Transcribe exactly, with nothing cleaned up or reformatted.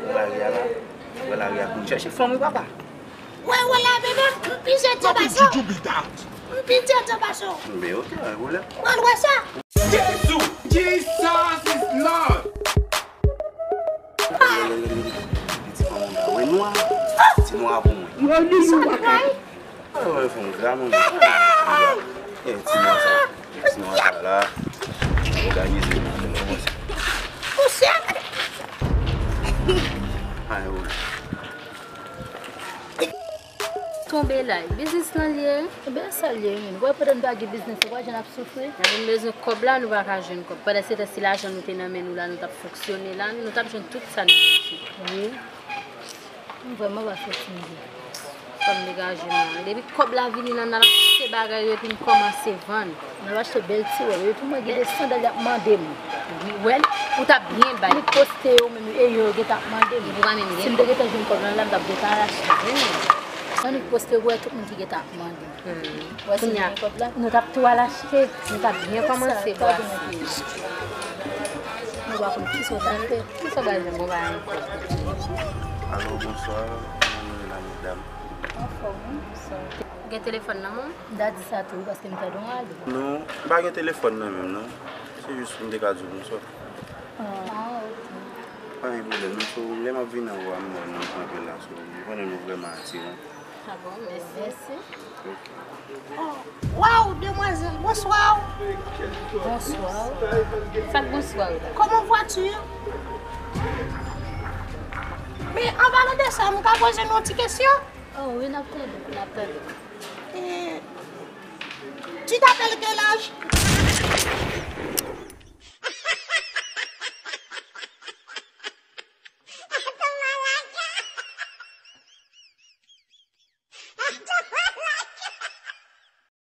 Wè lari a la. Wè lari a pou n chèche fanm wi papa. Wè, wè la, bebe, m pije ti baso. M pije ti baso. Men ok, wè la. Pral wè sa. Jezi! Jesus is Lord! Ti fanm la, wè nwa. Ti nwa pou mwen. Sa bay. Wè, wè, fanm gra, non. E, ti nwa sa. Ti nwa sa la. Òganize, non, non, non. Pousyè. Ay, wè. Tonbe la, biznis lan l ye. Ebyen, sa l ye, wi. Ou wè, pandan n pa gen biznis, ou pa jan ap soufri. Lè nou bezwen kòb la, nou pa ka jwenn kòb. Pandan se tan, si lajan nou te nan men nou la, nou t ap fonksyone la, nou t ap jwenn tout sa nou bezwen. Wi. M vrèman pa soti m byen. Fò m degaje m nan. Depi kòb la vini la, n al achte bagay yo epi n kòmanse vann. N al achte bèl ti wòb yo. Epi mwen gen de sandal y ap mande m. Wi, wè l, ou t ap byen bay. Li poste yo menm, e yo, yo gentan ap mande m. Epi ou pa menm gen kòb. Si m te gentan jwenn kòb la, la m t ap gentan al achte. Annik poste yo, wè tout moun ki gentan ap mande m. Hmm. Wè si nou gen kòb la. Nou t ap tou al achte. Nou t ap byen kòmanse brase. Nou pa konn kisa w ta fè. Kisa w pral jwenn, bon bagay. Alo, bonswa. Kòman nou ye la, medam? Anfòm, wi. Bonswa. Ou gen telefòn nan men w? M ta di sa tou, paske m tande w ale. Non, m pa gen telefòn nan men m, non. Se jis pou m te ka di w bonswa. Ah, ok. Pa gen pwoblèm, non. So, lè m ap vini an wè m wè nou kanpe la, so, m konnen nou vrèman atiran. Ah bon, mèsi. Mèsi. Ok. Oh, waw, demwazèl, bonswa. Bonswa. Sa k bonswa w la? Comment vas-tu? Men, an palan de sa, m ka poze nou yon ti kesyon? Oh, wi, n ap tande, n ap tande. Eh, tu t'appelles quel âge?